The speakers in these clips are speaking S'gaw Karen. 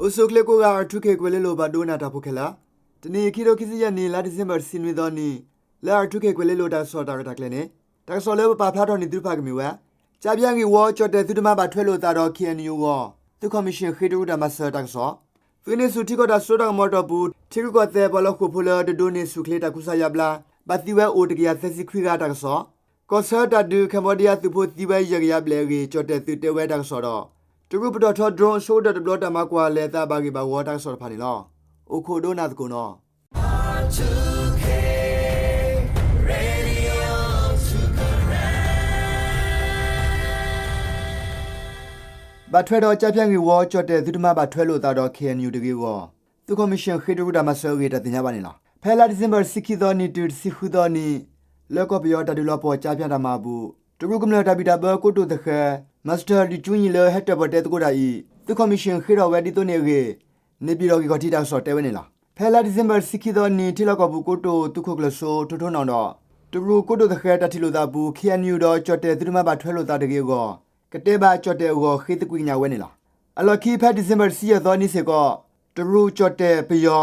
အိၣ်ဆူၣ်အိၣ်ချ့ကိးဂၤ R two K ကွဲၤလ့လိၤ ပှၤဒိကနၣ်တၢ်ဖိခဲလၢာ်, တနံၤအံၤ ခံထိခံဆံယဲၢ်နံၣ် လါဒံၣ်စ့ဘၢၣ် တဆံနွံသီနံၤ, လၢ R two K ကွဲၤလ့လိၤတၢ်ကစီၣ်တၢ်ရဲၣ်တၢ်ကျဲၤန့ၣ်, တၢ်ကစီၣ်လၢပပာ်ဖျါထီၣ်န့ၢ်သုတဖၣ်ကမ့ၢ်ဝဲ, ကၠါဖၠၣ်ဂ့ၢ်ဝီ ကၠီၣ်တဲၣ်သုတမါဘၣ်ထွဲလိာ်သးဒီး K N U အဂီၢ် သုးခီၣ်မံၣ်ၡ့ၣ်ဃ့တရူးတၢ်မၤစၢၤတၢ်ကစီၣ်, သုးန့ၢ်ဆူၣ်ထံကီၢ်တၢ်စိတၢ်ကမီၤအတီၢ်ပူၤ ထံရူၢ်ကီၢ်သဲးပှၤလီၢ်ဃိာ်ဖိလၢတဒိးန့ၢ်ဆူၣ်ချ့တၢ်ကူစါယါဘျါ ဘၣ်သံဝဲအိၣ်တကယၤသၢဆံခွံဂၤတၢ်ကစီၣ်, ကီၢ်ဆၢတၢ်ဒုး Cambodia သုးဖိသံဝဲယဲၢ်ကယၤဘျဲၣ်အဂ့ၢ် ကၠီၣ်တဲၣ်သုးတဲဝဲတၢ်ကစီၣ်ဒီး တရူးပတီၢ်ထီ drone အဆိကတၢၢ်တဘျီတၢ်မၤကွၢ်လဲၤအသးဘၣ်ဂ့ၢ်ဘၣ်ဝီတၢ်ကစီၣ်တဖၣ်န့ၣ်လီၤ. အိၣ်ခိးဒိကနၣ်သကိးနီၤ. ဘၣ်ထွဲဒီးကၠါဖၠၣ်ဂ့ၢ်ဝီ ကၠီၣ်တဲၣ်သုတမါဘၣ်ထွဲလိာ်သးဒီး K N U တဂ့ၤအဂီၢ် သုးခီၣ်မံၣ်ၡ့ၣ်ဃ့တရူးတၢ်မၤစၢၤအဂ့ၢ် တၢ်သ့ၣ်ညါဘၣ်န့ၣ်လီၤ. ဖဲလါဒံၣ်စ့ဘၢၣ်တဆံခံသီနံၤတုၤတဆံဃုသီနံၤ လၢကီၢ်ပယီၤတၢ်ဒုးလီၤပှီၢ်ကၠါဖၠၣ်တၢ်မၤအပူၤ တရူးကမျၢၢ်တၢ်ဘံၣ်တၢ်ဘၢကိတိာ်သဃဲၤ Master လွံၢ်ကၠူနံၣ်လၢဟဲတၢၣ်ပီၣ်တဲသကိးတၢ်အံၤ သုးခီၣ်မံၣ်ၡ့ၣ်ဃ့ထီၣ်ဝဲဒ်သိးန့ၣ်အဂ့ၢ် န့ၣ်ပၠံၣ်တီၣ်ဂံၢ်ခီၣ်ထံးတၢ်ကစီၣ်တဲဝဲန့ၣ်လီၤ. ဖဲလါဒံၣ်စ့ဘၢၣ်တဆံခံသီနံၤ ထံလီၢ်ကီၢ်ပူၤကိတိာ်သုးခိၣ်ကျၢၢ်စိ ထိၣ်ထိၣ်နီၣ်ဒီး တရူးကိတိာ်သဃဲၤတၢ်ထံၣ်လိာ်သးအပူၤ K N U ဒီးကၠီၣ်တဲၣ်သုတမါဘၣ်ထွဲလိာ်သးတဂ့ၤအဂီၢ် ကတဲဘၣ်ကၠီၣ်တဲၣ်အဂီၢ်ဃ့သကွံာ်ကညးဝဲန့ၣ်လီၤ. အလီၢ်ခံဖဲဒံၣ်စ့ဘၢၣ်တဆံယဲၢ်သီနံၤစ့ၢ်ကီး တရူး ကၠီၣ်တဲၣ် ပယီၤ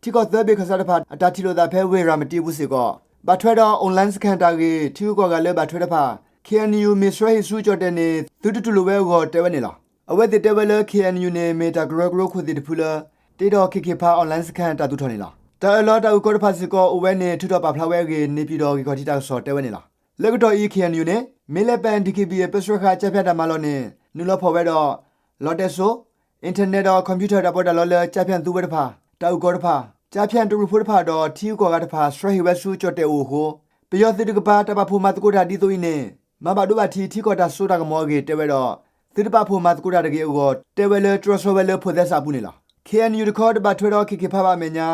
ထံကီၢ်သၢဘ့ၣ်ခၢၣ်စးတဖၣ် အတၢ်ထံၣ်လိာ်သးဖဲဝ့ၢ်ရၤမတံအပူၤစ့ၢ်ကီး ဘၣ်ထွဲဒီး အီၣ်လဲၣ်စခၣ်တၢ်ဂ့ၢ် ထံဂုၤကီၢ်ဂၤလၢဘၣ်ထွဲတဖၣ် K N U မ့ၢ်ဆှၢဟံၣ်ဆူကၠီၣ်တဲၣ်န့ၣ် သုတတူၢ်လိာ်ဝဲအဂီၢ်တဲဝဲန့ၣ်လီၤ. အဝဲသ့ၣ်တဲဝဲလၢ K N U န့ၣ် မ့ၢ်တၢ်ကရၢကရိခိၣ်သ့ၣ်တဖုလၢ တ့ဒီးခ့ၣ်ခ့ၣ်ဖး အီၣ်လဲၣ်စခၣ်တၢ်သူၣ်ထီၣ်န့ၣ်လီၤ. တၢ်အၢၣ်လီၤတၢ်အုၣ်ကီၤတဖၣ်စ့ၢ်ကီးအိၣ်ဝဲန့ၣ် ထုးထီၣ်ပာ်ဖျါဝဲအဂ့ၢ် န့ၣ်ပၠံၣ်တီၣ်ဂံၢ်ခီၣ်ထံးတၢ်ကစီၣ်တဲဝဲန့ၣ်လီၤ. လၢကတီၢ်အံၤ K N U န့ၣ် မ့ၢ်လဲၤပာ် D K B A ပၢဆှၢဃာ်ကၠါဖၠၣ်တၢ်မၤလီၢ်န့ၣ် နုာ်လီၤဖီၣ်ဝဲဒီး လီတဲစိ internet ဒီး computer တၢ်ပီးတၢ်လီလၢကၠါဖၠၣ်သူဝဲတဖၣ်, တၢ်အုၣ်ကီၤတဖၣ်, ကၠါဖၠၣ်တရူးဖိတဖၣ်ဒီးထံဂုၤကီၢ်ဂၤတဖၣ် ဆှၢဟံၣ်ဝဲဆူကၠီၣ်တဲၣ်အအိၣ်အဃိ ပယီၤသုးတကပၤ တၢ်ပာ်ဖှိၣ်မၤသကိးတၢ်ဒ်သိးအံၤန့ၣ် မၤဘၣ်ဒိဘၣ်ထံးထံကီၢ်တၢ်စိတၢ်ကမီၤအဂ့ၢ်တဲဝဲဒီး သုတပာ်ဖှိၣ်မၤသကိးတၢ်တဂ့ၤအဂီၢ် တဲဝဲလၢတြီဆၢဝဲလၢဖိးသဲစးအပူၤန့ၣ်လီၤ. K N U တခီ တဘၣ်ထွဲဒီးခ့ၣ်ခ့ၣ်ဖးဘၣ်အမဲာ်ညါ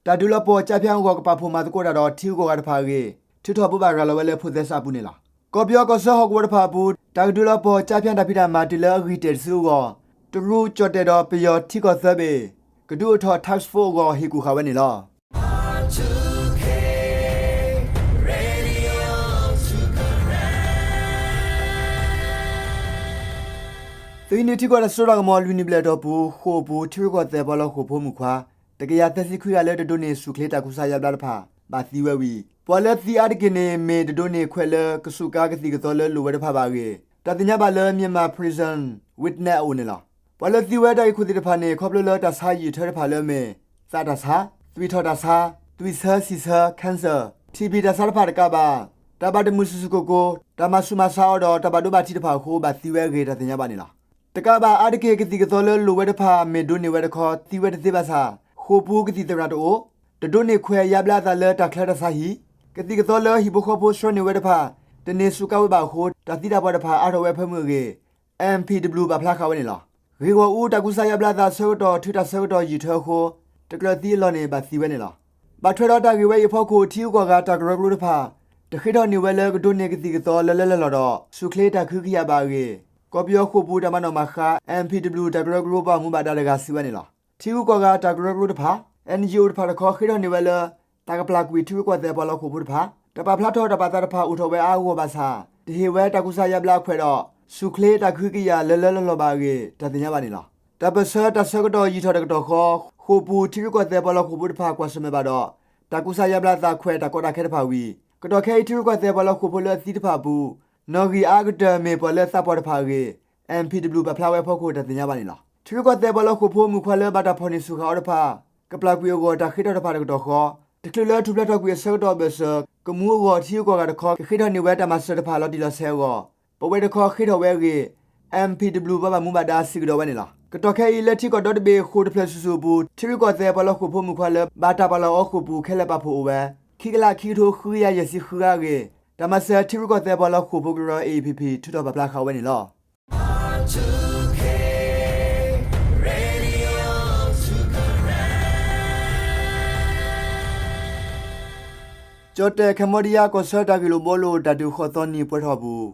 တၢ်ဒုးလီၤပှီၢ်ကၠါဖၠၣ်အဂီၢ် ကပာ်ဖှိၣ်မၤသကိးတၢ်ဒီးထံဂုၤကီၢ်ဂၤတဖၣ်အဂ့ၢ် ထုးထီၣ်ဘိးဘၣ်ရၤလီၤဝဲလၢဖိးသဲစးအပူၤန့ၣ်လီၤ. ကီၢ်ပယီၤကီၢ်ဆၢဟီၣ်ကဝီၤတဖၣ်အပူၤ တၢ်ကဒုးလီၤပှီၢ်ကၠါဖၠၣ်တၢ်ဖံးတၢ်မၤတုၤလၢအဂံၢ်တ့ၢ်တစုအဂီၢ် တရူး ကၠီၣ်တဲၣ်ဒီးပယီၤထံကီၢ်သၢဘ့ၣ် ကဒုးအိၣ်ထီၣ် task force အဂီၢ်ဟ့ၣ်ကူၣ်ဃာ်ဝဲန့ၣ်လီၤ. သုးဟံးန့ၢ်ထံကီၢ်တၢ်စိတၢ်ကမီၤလွံၢ်နံၣ်ဘျဲၣ်အတီၢ်ပူၤ ဃိာ်အပူၤ ထံရူၢ်ကီၢ်သဲးပှၤလီၢ်ဃိာ်ဖိမုၣ်ခွါ တကယၤသၢဆံခွံဂၤလၢတဒိးန့ၢ်ဆူၣ်ချ့တၢ်ကူစါယါဘျါတဖၣ် ဘၣ်သံဝဲဝံၤ ပှၤလၢသံအါတက့ၢ်န့ၣ် မ့ၢ်တဒိးန့ၢ်ခွဲးလၢကစူးကါကသံၣ်ကသီလၢလိၣ်ဝဲတဖၣ်ဘၣ်အဂ့ၢ် တၢ်သ့ၣ်ညါဘၣ်လၢ Myanmar Prison Witness အအိၣ်န့ၣ်လီၤ. ပှၤလၢသံဝဲတၢ်ဂ့ၢ်ခိၣ်သ့ၣ်တဖၣ်န့ၣ် ခီဖျိလၢတၢ်ဆါယံာ်ထၢတဖၣ်လၢအမ့ၢ် သးတၢ်ဆါ, သွံၣ်ထီၣ်တၢ်ဆါ, သွံၣ်ဆၢ, စံၣ်ဆၢ, cancer, TB တၢ်ဆါတဖၣ်တကးဘၣ် တၢ်ဘၣ်တမုာ်ဆူၣ်ဆူၣ်ကိၢ်ကိၢ်, တၢ်မၤဆူးမၤဆါအီၤဒီး တၢ်ဘၣ်ဒိဘၣ်ထံးတဖၣ်အဃိ ဘၣ်သံဝဲအဂ့ၢ် တၢ်သ့ၣ်ညါဘၣ်န့ၣ်လီၤ. တကးဘၣ်အါတက့ၢ် ကသံၣ်ကသီလၢလိၣ်ဝဲတဖၣ် မ့ၢ်ဒိးန့ၢ်ဝဲတခီ သံဝဲတသ့ဘၣ်ဆၣ် ဃိာ်ပူၤကသံၣ်သရၣ်တအိၣ်, တဒိးန့ၢ်ခွဲးယါဘျါအသးလၢတၢ်ချၢတၢ်ဆါဟံၣ်, ကသံၣ်ကသီလၢဟံၣ်ဖိဃီဖိဆှၢန့ၢ်ဝဲတဖၣ် တန့ၢ်စူးကါဝဲဘၣ်အဃိ တၢ်သံတၢ်ပှၢ်တဖၣ်အါထီၣ်ဝဲဖၢမုၢ်အဂ့ၢ် M P W ပာ်ဖျါဃာ်ဝဲန့ၣ်လီၤ. ဂ့ၢ်ဂီၢ်အူ တၢ်ကူစါယါဘျါအသးအဆၢကတီၢ် ထုးတၢ်ဆၢကတီၢ်ယံာ်ထၢအဃိ တကြၢးသံအလီၢ်န့ၣ် ဘၣ်သံဝဲန့ၣ်လီၤ. ဘၣ်ထွဲဒီးတၢ်ဂ့ၢ်ဝဲအံၤအဖီခိၣ် ထံဂုၤကီၢ်ဂၤတၢ်ကရၢကရိတဖၣ် တဃ့ထီၣ်န့ၢ်ဝဲလၢကဒိးန့ၢ်ကသံၣ်ကသီလၢလၢလီၢ်လီၢ်ဒီး ဆူၣ်ချ့တၢ်ကဟုကယာ်ဘၣ်အဂ့ၢ် ကီၢ်ပယီၤဃိာ်ပူၤတၢ်မၤနီၣ်မၤဃါ M P W တၢ်ကရၢကရိဘၣ်မူဘၣ်ဒါတဂၤစံးဝဲန့ၣ်လီၤ. ထံဂုၤကီၢ်ဂၤတၢ်ကရၢကရိတဖၣ် N G O တဖၣ်တခီ ဃ့ထီၣ်န့ၢ်ဝဲလၢ တၢ်ကပျၢ်ကွံာ်ထံရူၢ်ကီၢ်သဲးပှၤလီၢ်ဃိာ်ဖိတဖၣ် တၢ်ပာ်ဖျါထီၣ်တၢ်ပာ်သးတဖၣ်အိၣ်ထီၣ်ဝဲအါအဂီၢ်ဘၣ်ဆၣ် တဟ့ၣ်ဝဲတၢ်ကူစါယါဘျါအခွဲးဒီး ဆူၣ်ချ့တၢ်ကဟုကယာ်လၢလၢလီၢ်လီၢ်ဘၣ်အဂ့ၢ် တၢ်သ့ၣ်ညါဘၣ်န့ၣ်လီၤ. တၢ်ပၢၢ်ဆၢတၢ်ဆၢကတီၢ်ယံာ်ထီၣ်တကတီၢ်ဃီ ဃိာ်ပူၤထံရူၢ်ကီၢ်သဲးပှၤလီၢ်ဃိာ်ဖိတဖၣ်ကွၢ်ဆၢၣ်မဲာ်ဘၣ်ဒီး တၢ်ကူစါယါဘျါသးခွဲးတၢ်ကီတၢ်ခဲတဖၣ်ဝံၤ ကတီၢ်ခဲအံၤထံရူၢ်ကီၢ်သဲးပှၤလီၢ်ဃိာ်ဖိလၢအသံတဖၣ်အပူၤ နီၣ်ဂံၢ်အါကတၢၢ်မ့ၢ်ပှၤလၢသးပှၢ်တဖၣ်အဂ့ၢ် M P W ပာ်ဖျါဝဲအဖီခိၣ်တၢ်သ့ၣ်ညါဘၣ်န့ၣ်လီၤ. ထံရူၢ်ကီၢ်သဲးပှၤလီၢ်ဃိာ်ဖိမုၣ်ခွါလၢဘၣ်တၢ်ဖီၣ်န့ၢ်ဆူၣ်ဃာ်အီၤတဖၣ် ကပျၢ်ကွံာ်အဂီၢ်တၢ်ဃ့ထီၣ်တဖၣ်တကတီၢ်ဃီ တချုးလၢထူၣ်ဖျဲးထီၣ်ကွံာ်အဆၢကတီၢ်အဘၢၣ်စၢၤ ကမူအဂီၢ်ထံဂုၤကီၢ်ဂၤတခီ ကဃ့ထီၣ်န့ၢ်ဝဲတၢ်မၤစၢၤတဖၣ်လီၤတံၢ်လီၤဆဲးအဂီၢ် ပဝဲတခီဃ့ထီၣ်ဝဲအဂ့ၢ် M P W ပှၤဘၣ်မူဘၣ်ဒါစံးကဒီးဝဲန့ၣ်လီၤ. ကတီၢ်ခဲအံၤလၢထံကီၢ်ဒီတဘ့ၣ်ဃိာ်တဖျၢၣ်ဆူၣ်ဆူၣ်အပူၤ ထံရူၢ်ကီၢ်သဲးပှၤလီၢ်ဃိာ်ဖိမုၣ်ခွါလၢဘၣ်တၢ်ပာ်လီၤအီၤဃိာ်ပူၤခဲလၢာ်ပာ်ဖှိၣ်အိၣ်ဝဲ ခံကလးခံကထိဃုကယၤယဲၢ်ဆံဃုဂၤအဂ့ၢ် တၢ်မၤစၢၤထံရူၢ်ကီၢ်သဲးပှၤလီၢ်ဃိာ်ဖိကရၢ A A P P ထုးထီၣ်ပာ်ဖျါဃာ်ဝဲန့ၣ်လီၤ. ကၠီၣ်တဲၣ် Cambodia ကီၢ်ဆၢတၢ်ဂ့ၢ်လိာ်ဘှီလိာ်တၢ်ဒုးဃိးသီနံၤပှဲၤထီၣ်အပူၤ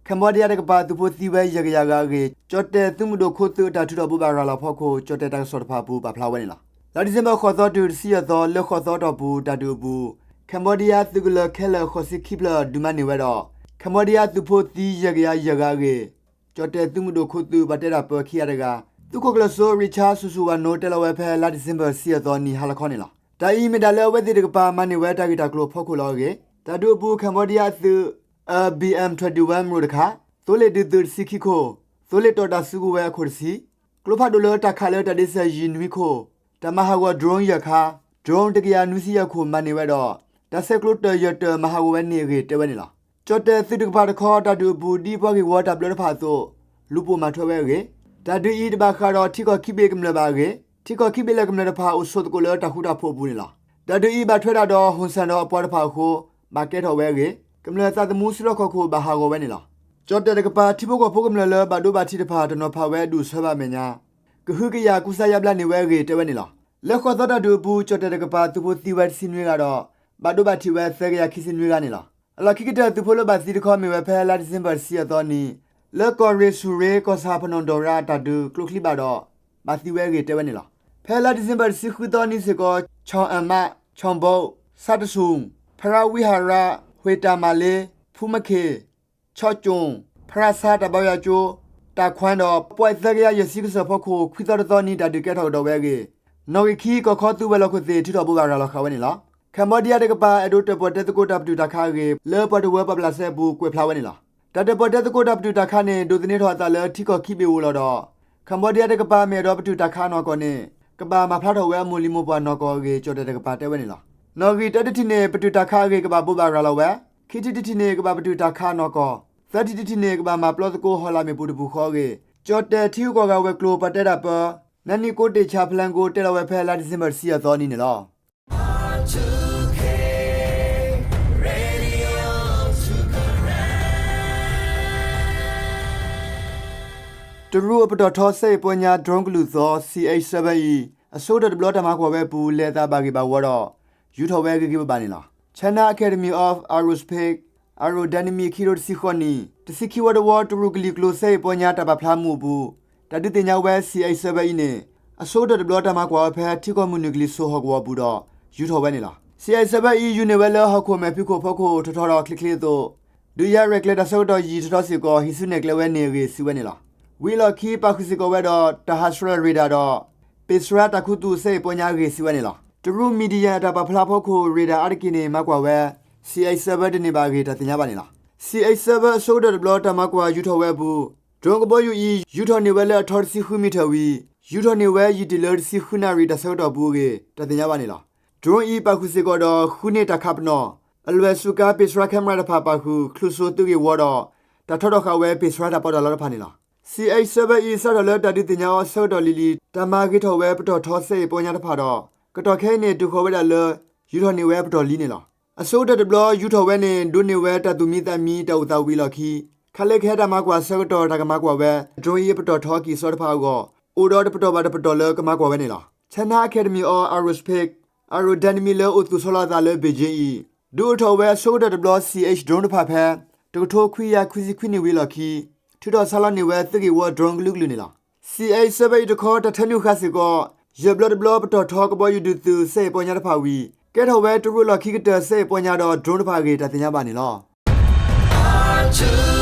Cambodia တကပၤသုးဖိသံဝဲယဲၢ်ကယၤဂၤအဂ့ၢ် ကၠီၣ်တဲၣ်သုးမုၢ်ဒိၣ်ခိၣ်သုးအတၢ်ထုးထီၣ်ဘိးဘၣ်ရၤလီၤအဖီခိၣ် ကၠီၣ်တဲၣ်တၢ်ကစီၣ်တဖၣ်အပူၤပာ်ဖျါဝဲန့ၣ်လီၤ. လါဒံၣ်စ့ဘၢၣ်ဃိးသီတုၤတဆံယဲၢ်သီ လၢဃိးသီအတီၢ်ပူၤတၢ်ဒုးအပူၤ Cambodia သုးကလၢၤခဲလၢာ်ဃိးဆံခံဖျၢၣ်ဒုးမၤန့ၢ်ဝဲဒီး Cambodia သုးဖိသံယဲၢ်ကယၤယဲၢ်ဂၤအဂ့ၢ် ကၠီၣ်တဲၣ်သုးမုၢ်ဒိၣ်ခိၣ်သုးပှၤတဲတၢ်ပၢခံဂၤတဂၤ သုးခိၣ်ကျၢၢ်စိ Richard စူၣ်စူၣ်ဝၤနိ တဲလီၤဝဲဖဲလါဒံၣ်စ့ဘၢၣ်တဆံအသီနံၤ ဟါလီၤခီန့ၣ်လီၤ. တၢ်အံၤမ့ၢ်ဒၣ်လၢအဝဲသ့ၣ်တကပၤမၤန့ၢ်ဝဲတၢ်ဂ့ၢ်တၢ်ကျိၤဖီခိၣ်လီၤအဂ့ၢ်, တၢ်ဒုးအပူၤ Cambodia အသုး အၢ ဘံၣ်အၣ် တၢ်ဒုးဝဲမရိၣ်တခါ, သိလ့ၣ်ဒုးသုးတဆံခံခိၣ်, သိလ့ၣ်တီၣ်တၢ်စုကဝဲၤအခိၣ်တဆံ, ကျိဖးဒိၣ်လၢတၢ်ခးလၢတၢ်ဒ့စၢၤယံၤနွံခိၣ်, တၢ်မၤဟးဂီၤ drone ယဲၢ်ခါ, drone တကယၤနွံဆံယဲၢ်ခိၣ်မၤန့ၢ်ဝဲဒီး တၢ်ဆဲးကျိးတၢၢ်ယဲၢ်တၢၢ်မၤဟးဂီၤဝဲန့ၣ်အဂ့ၢ်တဲဝဲန့ၣ်လီၤ. ကၠီၣ်တဲၣ်သုးတကပၤတခီ တၢ်ဒုးအပူၤဒ်ပှၤဂ့ၢ်ဝီတၢ်ဘျၢတဖၣ်အသိး လူၤပိာ်မၤထွဲဝဲအဂ့ၢ်, တၢ်ဒုးအံၤတဘၣ်ဃးဒီးထံကီၢ်ခံဘ့ၣ်ကမျၢၢ်ဘၣ်အဂ့ၢ်, ထံကီၢ်ခံဘ့ၣ်လၢကမျၢၢ်တဖၣ်အိၣ်ဆိးသကိးလၢတၢ်ဃူတၢ်ဖိးအပူၤန့ၣ်လီၤ. တၢ်ဒုးအံၤဘၣ်ထွဲဒၣ်ဒီး ဟူၣ်စၣ်ဒီးအပှၤတဖၣ်အဃိ ဘၣ်ကဲထီၣ်ဝဲအဂ့ၢ်, ကမျၢၢ်သးသမူစုလီၢ်ခီၣ်ခိၣ်ဘၣ်ဟးဂီၤဝဲန့ၣ်လီၤ. ကၠီၣ်တဲၣ်တကပၤ ထံဖိကီၢ်ဖိကမျၢၢ်လၢဘၣ်ဒိဘၣ်ထံးတဖၣ် တနီၤဖးဝဲအဒူၣ်အဆၢဘၣ်အမဲာ်ညါ ကဟုကယာ်ကူစါယါဘျါန့ၢ်ဝဲအဂ့ၢ်တဲဝဲန့ၣ်လီၤ. လၢဃီသီတၢ်ဒုးအပူၤ ကၠီၣ်တဲၣ်တကပၤသုးဖိသံဝဲတဆံနွံဂၤဒီး ဘၣ်ဒိဘၣ်ထံးဝဲသၢကယၤခံဆံနွံဂၤန့ၣ်လီၤ. အလီၢ်ခံကတၢၢ်သုးဖိလၢဘၣ်သံတခီမ့ၢ်ဝဲဖဲလါဒံၣ်စ့ဘၢၣ်တဆံအသီနံၤ လၢကီၢ်ရ့ၣ်ဆူၣ်ရ့ၣ် ကီၢ်ဆၣ်ဖနီၣ်ဒီးရၤ တၢ်ဒုးကျိချံဘၣ်ဒီး ဘၣ်သံဝဲအဂ့ၢ်တဲဝဲန့ၣ်လီၤ. ဖဲလါဒံၣ်စ့ဘၢၣ်တဆံဃုသီနံၤစ့ၢ်ကီး ချီၣ်အၣ်မး, ချီၣ်ဘိး, ဆၣ်တဆူၣ်, ဖရၣ်ဝံဟၤရၣ်, ဟွ့ၣ်တၢ်မၤလ့, ဖူမခ့ၣ်, ချီၣ်ကၠိၣ်, ဖရၣ်ဆါတၢ်ဘါယွၤကၠိ, တၢ်ခွါဒီး ပွဲသၢကယၤယဲၢ်ဆံကစၢၢ်ဖီခိၣ် ခွံသီတသီနံၤ တၢ်ဒုးကဲထီၣ်ကဒီးဝဲအဂ့ၢ်, နီၣ်ဂံၢ်ခံ ကီၢ်ခီသုးဝဲၤလီၢ်ခိၣ်သ့ၣ် ထုးထီၣ်ဘိးဘၣ်ရၤလီၤဃာ်ဝဲန့ၣ်လီၤ. Cambodia တကပၤ အဲၣ်ဒိးတၢၣ်ပီၣ်တဲသကိးတၢ်ပတုာ်တၢ်ခးအဂ့ၢ် လၢပှၤတဝၢပှာ်ဘျးစဲအပူၤ ကွဲးဖျါဝဲန့ၣ်လီၤ. တၢ်တၢၣ်ပီၣ်တဲသကိးတၢ်ပတုာ်တၢ်ခးန့ၣ် ဒိးသန့ၤထီၣ်အသးလၢထံကီၢ်ခံဘ့ၣ်ဧိၤလီၤဒီး Cambodia တကပၤမ့ၢ်အဲၣ်ဒိးပတုာ်တၢ်ခးနီၢ်ကီၢ်န့ၣ် ကဘၣ်မၤဖျါထီၣ်ဝဲအမိၢ်လံၤမိၢ်ပှၢ်နီၢ်ကီၢ်အဂ့ၢ် ကၠီၣ်တဲၣ်တကပၤတဲဝဲန့ၣ်လီၤ. နီၣ်ဂံၢ်တၢတထံၣ်န့ၣ် ပတုာ်တၢ်ခးအဂ့ၢ်ကဘၣ်ဘိးဘၣ်ရၤလီၤဝဲ, ခံထံၣ်တထံၣ်န့ၣ် ကဘၣ်ပတုာ်တၢ်ခးနီၢ်ကီၢ်, သၢထံၣ်တထံၣ်န့ၣ် ကဘၣ်မၤပျီသကိးဟီၣ်လာ်မ့ၣ်ပိၢ်တပူၤဃီအဂ့ၢ် ကၠီၣ်တဲၣ်ထံဂုၤကီၢ်ဂၤဝဲၤကျိၤ ပှၤတဲတၢ်ပၢ နၢနံၣ်ကိးတ့ၢ်ဆၣ်ဖျဲၣ်ကိ တဲလီၤဝဲဖဲလါဒံၣ်စ့ဘၢၣ်တဆံအသီနံၤန့ၣ်လီၤ. တရူးအပတီၢ်ထီ စဲအ့ၣ်ပီညါ drone ကလုာ်သီ C H seven E အဆိကတၢၢ်တဘျီတၢ်မၤကွၢ်ဝဲအပူၤ လဲၤအသးဘၣ်ဂ့ၢ်ဘၣ်ဝီဒီး ယူၤထီၣ်ဝဲဂ့ၤဂ့ၤဘၣ်ဘၣ်န့ၣ်လီၤ. China Academy of Aerospace Aerodynamic ခံကထိတဆံဃိးနံၣ် တဆံခံဝီတဝီ တရူးကလံၤကျိၤ စဲအ့ၣ်ပီညါတၢ်ပာ်ဖျါမူးအပူၤ တၢ်ဒုးသ့ၣ်ညါဝဲ C H seven E န့ၣ် အဆိကတၢၢ်တဘျီတၢ်မၤကွၢ်ဝဲဖဲ ထံကီၢ်မုၢ်နုာ်ကလံၤစိးဟီၣ်ကဝီၤအပူၤဒီး ယူၤထီၣ်ဝဲန့ၣ်လီၤ. C H seven E ယူၤန့ၢ်ဝဲလၢဟီၣ်ခိၣ်မဲာ်ဖံးခိၣ်ဖီခိၣ်ထီထီဒီးချ့ချ့အသိး ဒုးယၤရဲၣ်ကျဲၤတၢ်ဆၢကတီၢ်ယံာ်ထီထီစ့ၢ်ကီး ဟံးစုနဲၣ်ကျဲဝဲန့ၣ်အဂ့ၢ် စံးဝဲန့ၣ်လီၤ. ဝံၤအလီၢ်ခံ ပာ်ဃုာ်စ့ၢ်ကီးဝဲဒီး တၢ်ဟးဆှဲး radar ဒီး ပ့ၣ်ဆှါတၢ်ခူသူၣ် စဲအ့ၣ်ပီညါအဂ့ၢ် စံးဝဲန့ၣ်လီၤ. တရူး Median အတၢ်ပာ်ဖျါဖီခိၣ် radar အါတက့ၢ်န့ၣ် မၤကွၢ်ဝဲ C H seven တန့ၢ်ဘၣ်အဂ့ၢ် တၢ်သ့ၣ်ညါဘၣ်န့ၣ်လီၤ. C H seven အဆိကတၢၢ်တဘျီတၢ်မၤကွၢ်ယူၤထီၣ်ဝဲအပူၤ drone ကဘီယူၤအံၤ ယူၤထီၣ်န့ၢ်ဝဲလၢအထီတဆံဃုမံထၢၣ်ဝံၤ ယူၤထီၣ်န့ၢ်ဝဲယံာ်တ့ၢ်လၢတဆံဃုနၣ်ရံၣ်တၢ်ဆၢကတီၢ်အပူၤအဂ့ၢ် တၢ်သ့ၣ်ညါဘၣ်န့ၣ်လီၤ. drone အံၤ ပာ်ဃုာ်စ့ၢ်ကီးဒီး ဃုန့ၢ်တၢ်ခးပနီၣ်, အလွဲၢ်စူးကါ ပ့ၣ်ဆှါ camera တဖၣ်ပာ်ဃုာ် ချူၣ်စိသုးဂ့ၢ်ဝီဒီး တၢ်ထီထီၣ်ဃာ်ဝဲ ပ့ၣ်ဆှါတၢ်ပီးတၢ်လီတဖၣ်န့ၣ်လီၤ. C H seven E စးထီၣ်လၢတၢ်ဒုးသ့ၣ်ညါအီၤဆၢကတီၢ်လံၤလံၤ တၢ်မၤဂ့ၤထီၣ်ဝဲပတီၢ်ထီ စဲအ့ၣ်ပီညါတဖၣ်ဒီး ကတီၢ်ခဲအံၤန့ၣ် တုၤဃီၤဝဲဒၣ်လၢ ယူၤထီၣ်န့ၢ်ဝဲပတီၢ်လံန့ၣ်လီၤ. အဆိကတၢၢ်တဘျီ ယူၤထီၣ်ဝဲန့ၣ် ဒိးန့ၢ်ဝဲတၢ်သူၣ်မံသးမံ တၢ်အိၣ်သးဝံၤအလီၢ်ခံ ခးလၢကဟဲတၢ်မၤကွၢ်ဆၢကတီၢ် တၢ်ကမၤကွၢ်ဝဲ drone အံၤအပတီၢ်ထီအကံၢ်အစီတဖၣ်အဂီၢ် အိၣ်ဒီးတပတီၢ်ဘၣ်တပတီၢ်လၢကမၤကွၢ်ဝဲန့ၣ်လီၤ. China Academy of Aerospace Aerodynamic လၢအိၣ်သူၣ်ဆီလီၤအသးလၢ Beijing အံၤ ဒုးအိၣ်ထီၣ်ဝဲအဆိကတၢၢ်တဘျီ C H drone တဖၣ်ဖဲ တကထိခွံကယၤခွံဆံခွံနံၣ်ဝံၤအလီၢ်ခံ ထုးထီၣ်ဆါလီၤန့ၢ်ဝဲသုးဂ့ၢ်ဝီ drone ကလုာ်ကလုာ်န့ၣ်လီၤ. C H seven E တခီ တၢ်ထၢနုာ်ဃာ်စ့ၢ်ကီး ယဲၢ်ဘျီတဘျီပတီၢ်ထီကဘီယူၤဒုးသုး စဲအ့ၣ်ပီညါတဖၣ်ဝံၤ ကဲထီၣ်ဝဲတရူးအလီၢ်ခံကတၢၢ် စဲအ့ၣ်ပီညါဒီး drone တဖၣ်အဂ့ၢ် တၢ်သ့ၣ်ညါဘၣ်န့ၣ်လီၤ.